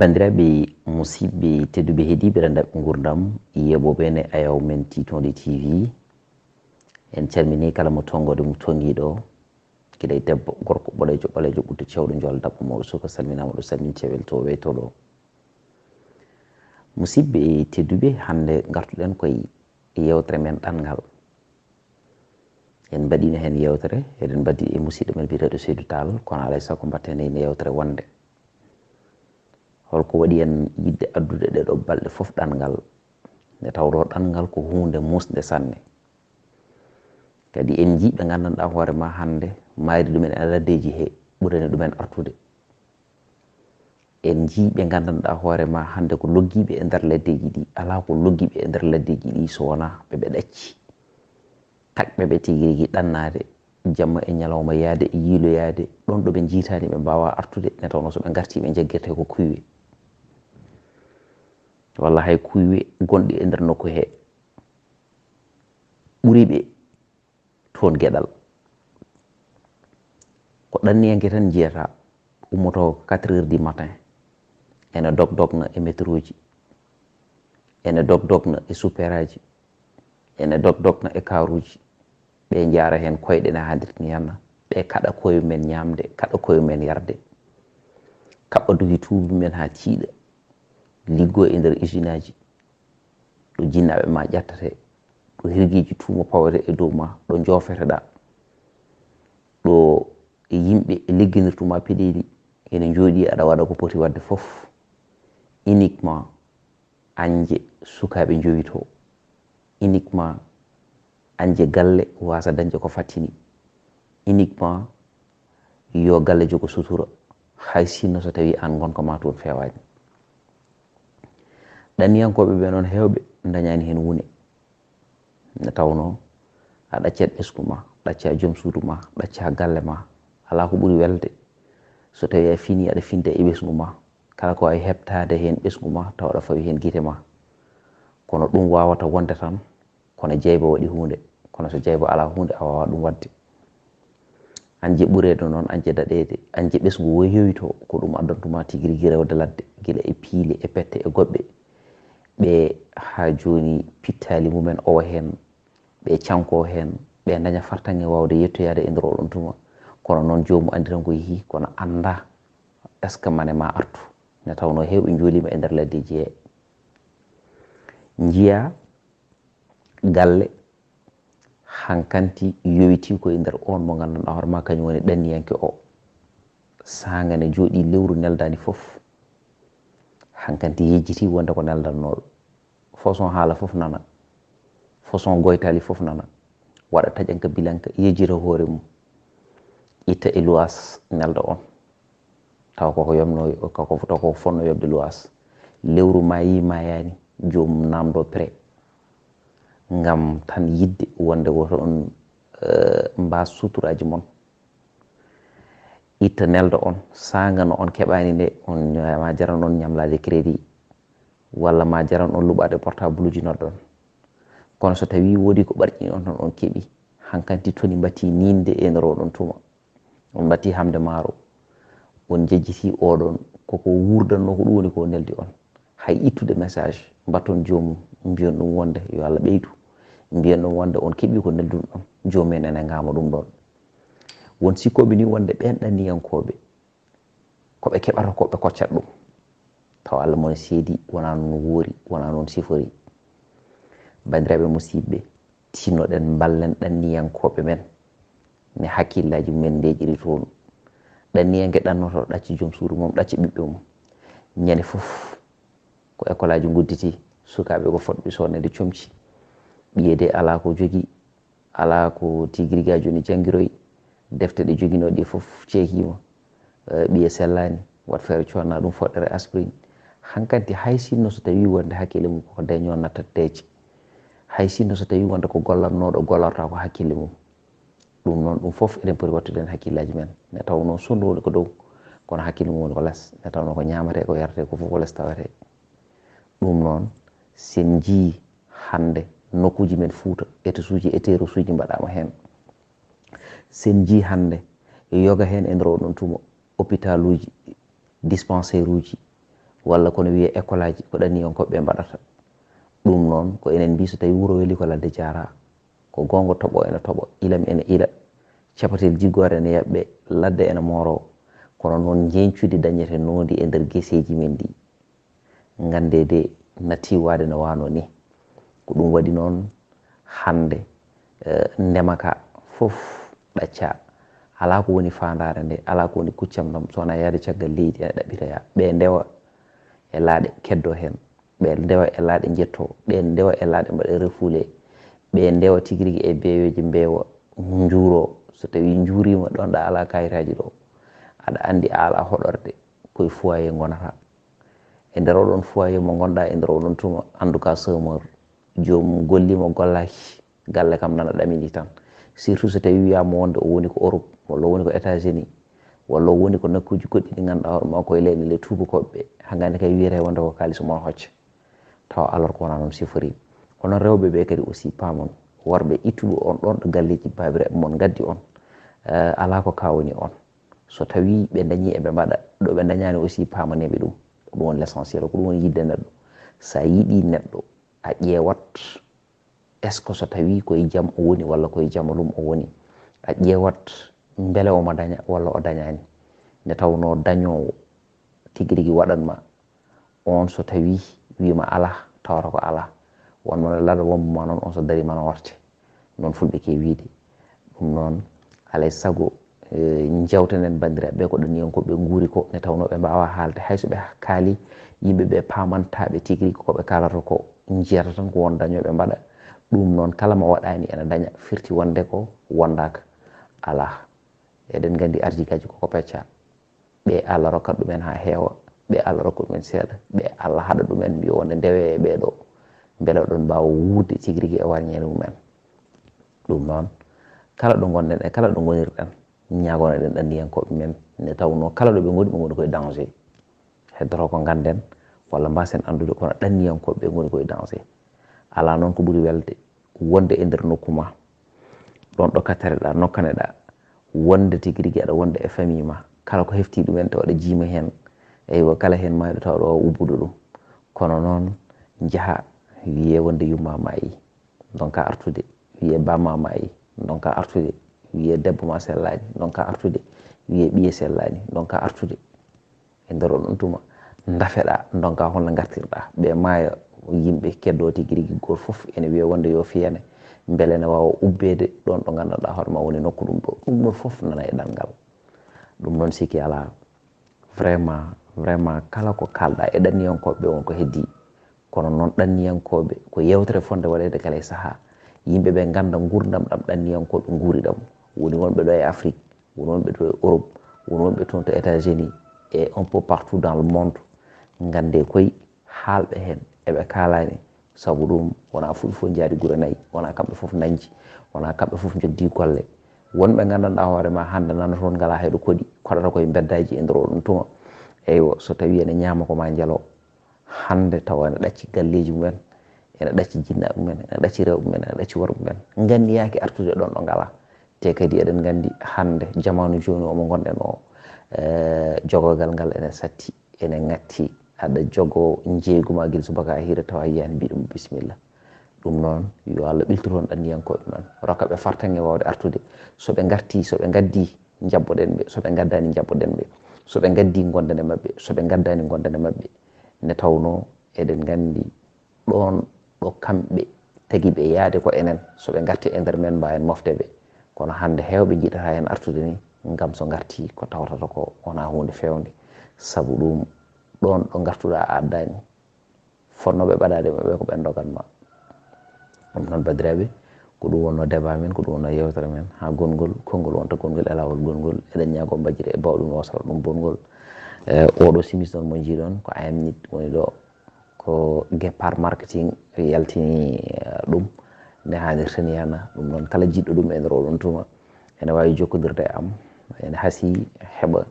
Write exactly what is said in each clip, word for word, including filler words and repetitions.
Banndiraaɓe musiɓɓe tedduɓe heɗiiɓe Ranndaɓɓe Nguurndam, yeeɓooɓe ne ayaw men Tiitonde T V, en calminii kala mo tonngoode mum tonngiiɗo, gila e debbo, gorko, ɓoɗeejo, ɓaleejo, ɓutto, cewɗo, njool, dabbo, mawɗo, suka, salminaama ɗo, salminte, welto, weyto ɗo. Musiɓɓe tedduɓe, hannde ngartuɗen koye yeewtere men ɗanngal. En mbaɗiino heen yeewtere, eɗen mbaɗi e musiɗɗo men biyeteeɗo Seydou Tall, kono alaa e sago mbaɗten heen yeewtere wonnde. Holko waɗi en yiɗde addude ɗeɗo balɗe fof ɗanngal? Nde tawɗo ɗanngal ko huunde muusnde sanne. Kadi en njii ɓe nganndanɗaa hoore ma hannde, maayde ɗumen e laddeeji he, ɓurani ɗumen artude. En njii ɓe nganndanɗaa hoore ma hannde ko loggiiɓe e nder laddeeji ɗi, alaa ko loggiiɓe e nder laddeeji ɗi so wonaa ɓe ɓe ɗacci. Takɓe ɓe tigi rigi ɗannaade, jamma e ñalawma yaade e yiiloyaade, ɗon ɗo ɓe njiitaani ɓe mbaawaa artude, nde tawnoo so ɓe ngartii ɓe njaggirtee ko kuywe. Walla hay kuywe gonɗi e nder nokku hee ɓuri ɓe toon geɗal. Ko ɗanniyanke tan njiyata, ummotoo quatre heures du matin, ene dog dogna e métroji, ene dog dogna e superaaji, ene dog dogna e karuuji. Ɓe njaara heen koyɗe ne haadirta ni henna, ɓe kaɗa koye men ñaamde, kaɗa koye men yarde, kaɓɓa duhi tuubi men haa tiiɗa, liggoo e nder usine aji, ɗo jinnaaɓe ma ƴattatee, ɗo hirgiiji tuuma pawetee e dow ma, ɗo njoofeteɗaa, ɗo yimɓe ligginirtu ma peɗeeli, ene njooɗii aɗa waɗa ko poti waɗde fof, uniquement añde sukaaɓe njowitoo, uniquement añde galle waasa dañde ko fattini, uniquement yo galle jogo sutura, hay sinno so tawii aan ngonka ma toon feewaani. Ɗanniyankooɓe ɓe noon heewɓe ndañaani heen wune. Nde tawnoo a ɗaccat ɓesngu ma, ɗacca joom suudu ma, ɗacca galle ma, alaa ko ɓuri welde so tawii a finii aɗa finde e ɓesngu ma, kala ko waawi heɓtaade heen ɓesngu ma tawa aɗa fawi heen gite ma. Kono ɗum waawata wonde tan, kono jeyba waɗi huunde, kono so jeyba alaa huunde a waawaa ɗum waɗde. Añde ɓureede noon, añde daɗeede, añde ɓesngu wo yowitoo, ko ɗum addantuma tigi rigi rewde ladde, gila e piile, e pette, e goɓɓe. Ɓe haa jooni pittaali mumen owa heen, ɓe cankoo heen, ɓe ndaña fartaŋŋe waawde yettoyaade e nder oɗon tuma. Kono noon joomum anndi tan ko yehii, kono anndaa est-ce que mane ma artu. Nde tawnoo heewɓe njooliima e nder laddeeji hee. Njiyaa galle hankanti yowitii ko e nder oon mo nganndanɗaa hoore ma kañum woni ɗanniyanke o. Saanga ne jooɗii lewru neldaani fof. Hankanti yejjitii wonde ko neldannooɗo. Façon haala fof nana. Façon goytaali fof nana. Waɗa taƴanka bilanka, yejjita hoore mum. Itta e luwaas nelda on. Tawa koko yomno, koko, tawa koko fonno yoɓde luwaas. Lewru maayii maayaani, joomum naamndoo prêt. Ngam tan yiɗde wonde woto on, eh, mbaas suturaaji mon. Itta nelda on, saanga no on keɓaani nde, on ma jaran on ñamlaade crédit, walla ma jaran on luɓaade portable uji noddon. Kono so tawii woodii ko ɓarƴini on tan on keɓi, hankanti toni mbaɗti niinde e nder oɗon tuma. On mbaɗti hamde maaro. On njejjitii oɗon, koko wuurdanno ko ɗum woni ko neldi on. Hay ittude message, mbatton joomum, mbiyon ɗum wonde yo Allah ɓeydu. Mbiyon ɗum wonde on keɓii ko neldun ɗon. Joomum en ene ngaama ɗum ɗon. Won sikkooɓe ni wonde ɓeen ɗanniyankooɓe, ko ɓe keɓata ko ɓe koccat ɗum. Tawa Allah mo ne seedi, wonaa noon woori, wonaa noon sifori. Banndiraaɓe musiɓɓe, tinnoɗen mballen ɗanniyankooɓe men, ne hakkillaaji mumen ndeeƴiri toon. Ɗanniyanke ɗannoto ɗacca joom suudu mum, ɗacca ɓiɓɓe mum. Ñande fof ko école aji ngudditi, sukaaɓe ko fotɓe soodneede comci. Ɓiye de alaa ko jogii, alaa ko tigirigi haa jooni janngiroyi. Defte ɗe joginoo ɗe fof ceekiima. Eh, ɓiye sellaani, wat feere coodna ɗum foɗɗere aspirine. Hankanti hay sinno so tawii wonde hakkille mum koko dañoo nattat deeƴe. Hay sinno so tawii wonde ko gollannooɗo gollorta ko hakkille mum. Ɗum noon, ɗum fof eɗen poti wattude heen hakkillaaji men. Ne tawnoo sonndu woni ko dow, kono hakkille mum woni ko les. Ne tawnoo ko ñaamatee, ko yaretee, ko fof ko les tawetee. Ɗum noon, sen njii hannde nokkuuji men Fuuta, étages uji e terrasse uji mbaɗaama heen. Sen njii hannde yoga heen e nder oɗon tuma, hôpital uji, dispensaire uji, walla kono wiyee école aji, ko ɗanniyankooɓe ɓe mbaɗata. Ɗum noon, ko enen mbii, so tawii wuro welii ko ladde jaaraa, ko goonga toɓo ene toɓo, ilam ene ila, capatel jiggoore ene yaɓɓe, ladde ene mooroo, kono noon njeñcudi dañete noondi e nder geseeji men ɗi. Nganndee de nattii waade no waanoo ni. Ko ɗum waɗi noon hannde, eh, ndema ka fof ɗaccaa. Alaa ko woni faandaare nde, alaa ko woni kuccam ɗam, so wonaa yahde caggal leydi ene ɗaɓɓitoyaa. Ɓe ndewa e laaɗe keddoo heen, ɓe ndewa e laaɗe njettoo, ɓe ndewa e laaɗe mbaɗee refoulé, ɓe ndewa tigi rigi e beeweeje mbeewa njuuroo. So tawii njuuriima ɗoon ɗo alaa kayitaaji ɗo, aɗa anndi a alaa hoɗorde, ko e foyer ngonata. E nder oɗon foyer mo ngonɗaa e nder oɗon tuma, en tout cas chômeur, joom golli mo gollaaki, galle kam nana ɗamini tan. Surtout so tawii wiyaama wonde o woni ko Europe, walla o woni ko États-Unis, walla o woni ko nokkuuji goɗɗi ɗi ngannduɗaa hoore maa ko e leyɗe le tuubakooɓe ɓe, haa nganndi kay wiyetee wonde ko kaalis o mon hocca. Tawa alors ko wonaa noon siforii. Kono rewɓe ɓe kadi aussi paamon, worɓe ittuɓe on ɗoon ɗo galleeji baabiraaɓe mon ngaddi on, eh, alaa ko kaawani on. So tawii ɓe ndañii eɓe mbaɗa, ɗo ɓe ndañaani aussi paamaneeɓe ɗum. Ko ɗum woni l'essentiel, ko ɗum woni yiɗde neɗɗo. So a yiɗii neɗɗo, a ƴeewat est-ce que so tawii ko e jam o woni walla ko e jamalum o woni, a ƴeewat mbele omo daña walla o dañaani. Nde tawnoo dañoowo tigi rigi waɗan ma, oon so tawii wiima alaa, tawata ko alaa. Won mo ne laaɗo wonmo ma noon, oon so darii ma no warte. Noon fulɓe keewi wiyde. Ɗum noon, alaa e sago, eh, njewtanen banndiraaɓe ɓe ko ɗanniyankooɓe nguuri ko, nde tawnoo ɓe mbaawaa haalde. Hay so ɓe kaalii, yimɓe ɓe paamantaa ɓe tigi rigi ko ɓe kaalata ko, njiyata tan ko won dañooɓe mbaɗa. Ɗum noon, kala mo waɗaani ene daña, firti wonde ko wondaaka. Alaa. Eɗen nganndi arjikaaji ko ko peccaa. Ɓe Allah rokkat ɗumen haa heewa, ɓe Allah rokka ɗumen seeɗa, ɓe Allah haɗa ɗumen mbiya wonde ndewee e ɓee ɗoo, mbele oɗon mbaawa wuurde tigi rigi e warñeende mumen. Ɗum noon, kala ɗo ngonɗen e kala ɗo ngonirɗen, ñaagono-ɗen ɗanniyankooɓe men, nde tawnoo kala ɗo ɓe ngoni, ɓe ngoni koye danger. Heddoto ko ngannden, walla mbaasen anndude, kono ɗanniyankooɓe ɓe ngoni koye danger. Alaa noon ko ɓuri welde, wonde e nder nokku ma, ɗoon ɗo kattareɗaa, nokkaneɗaa, wonde tigi rigi aɗa wonde e famille ma, kala ko hefti ɗumen tawa aɗa jiima heen, eywa, kala heen maayɗo tawa aɗa waawi ubbude ɗum. Kono noon, njaha wiyee wonde yumma maayi, ndonka artude, wiyee bamma maayi, ndonka artude, wiyee debbo ma sellaani, ndonka artude, wiyee ɓiye sellaani, ndonka artude. E nder oɗon tuma, ndafeɗaa, ndonka holno ngartirɗaa. Ɓe maaya, yimɓe keddoo tigi rigi, gooto fof ene wiya wonde yo fiyane, mbele ene waawa ubbeede ɗoon ɗo nganndanɗaa hoore ma woni nokku ɗum ɗo. Ɗum ɗo fof nana e ɗanngal. Ɗum noon sikki alaa. Vraiment, vraiment, kala ko kaalɗaa e ɗanniyankooɓe ɓe won ko heddii. Kono noon ɗanniyankooɓe, ko yeewtere fotnde waɗeede kala e sahaa. Yimɓe ɓe ngannda nguurndam ɗam ɗanniyankooɓe nguuri ɗam. Woni wonɓe ɗo e Afrique, woni wonɓe to Europe, woni wonɓe toon to États-Unis et un peu partout dans le monde. Nganndee koy haalɓe heen, eɓe kaalaani. Sabu ɗum, wonaa fulɓe fof njaadi gure nayi, wonaa kamɓe fof nanji, wonaa kamɓe fof njogdii golle. Wonɓe nganndanɗaa hoore ma hannde nana toon ngalaa hay ɗo koɗi, koɗata koye mbeddaaji e nder oɗon tuma. Eywa, so tawii ene ñaama ko ma njalo, hannde tawa ene ɗacci galleeji mumen, ene ɗacci jinnaaɓe mumen, ene ɗacci rewɓe mumen, ene ɗacci worɓe mumen. Nganniyaaki artude ɗoon ɗo ngalaa. Te kadi eɗen nganndi hannde jamaanu jooni o mo ngonɗen o, eh, jogogal ngal ene satti, ene ŋatti. Aɗa jogo njeeygu ma gila subaka haa hiira tawa a yiyaani mbiɗo mo bisimilla. Ɗum noon, yo Allah ɓiltu toon ɗanniyankooɓe men. Rokka ɓe fartaŋŋe waawde artude. So ɓe ngartii, so ɓe ngaddii, njabboɗen ɓe. So ɓe ngaddaani, njabboɗen ɓe. So ɓe ngaddii, ngonnden e maɓɓe. So ɓe ngaddaani, ngonnden e maɓɓe. Nde tawnoo eɗen nganndi ɗoon ɗo kamɓe tagi ɓe yahde ko enen, so ɓe ngartii e nder men, mbaawen mofde ɓe. Kono hannde heewɓe njiɗataa heen artude ni, ngam so ngartii ko tawtata ko wonaa huunde feewnde. Sabu ɗum, ɗoon ɗo ngartuɗaa a addaani, fotnooɓe ɓadaade e maɓɓe ko ɓeen ndogan ma. Ɗum noon, banndiraaɓe, ko ɗum wonnoo débat men, ko ɗum wonnoo yeewtere men. Haa gongol, konngol wonta gongol e laawol gongol. Eɗen ñaagoo mbajjere e baawɗum wasata ɗum bonngol. E oɗo simis noon mo njiiɗon, ko A M Nit woni ɗo. Ko Guépard Marketing yaltini, eh, ɗum, nde haanirta ni yana. Ɗum noon, kala jiɗɗo ɗum e nder oɗon tuma, ene waawi jokkondirde e am. Ene hasii heɓa,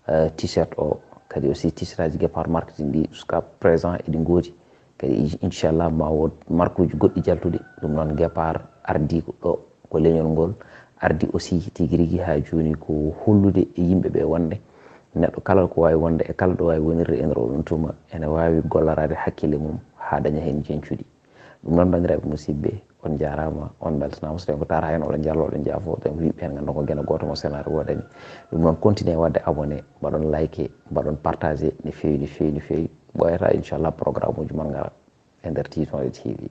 eh, t-shirt o, kadi aussi t-shirt aji Guépard Marketing ɗi jusqu'à présent eɗi ngoodi. Kadi i-, inchallah ma wood markuuji goɗɗi jaltuɗi. Ɗum noon, Guépard ardii ko ɗo, ko leñol ngol, ardii aussi tigi rigi haa jooni ko hollude e yimɓe ɓe wonde Neɗɗo kala ko waawi wonde e kala ɗo waawi wonirde e nder oɗon tuma ene waawi golloraade hakkille mum haa daña heen jeñcuɗi. Ɗum noon, banndiraaɓe musidɓe, on njaaraama, on mbeltanaama. So tawii ko tawata heen oɗon njalloo, oɗon njaafoo, tawi ko yimɓe heen nganndu ko geno gooto mo senaare woodani. Ɗum noon, continuez waɗde abonné, mbaɗon like, mbaɗon partagé, no feewi, no feewi, no feewi. Ɓooyataa, inchallah, programme uji mon ngara e nder Tiiɗonde T V.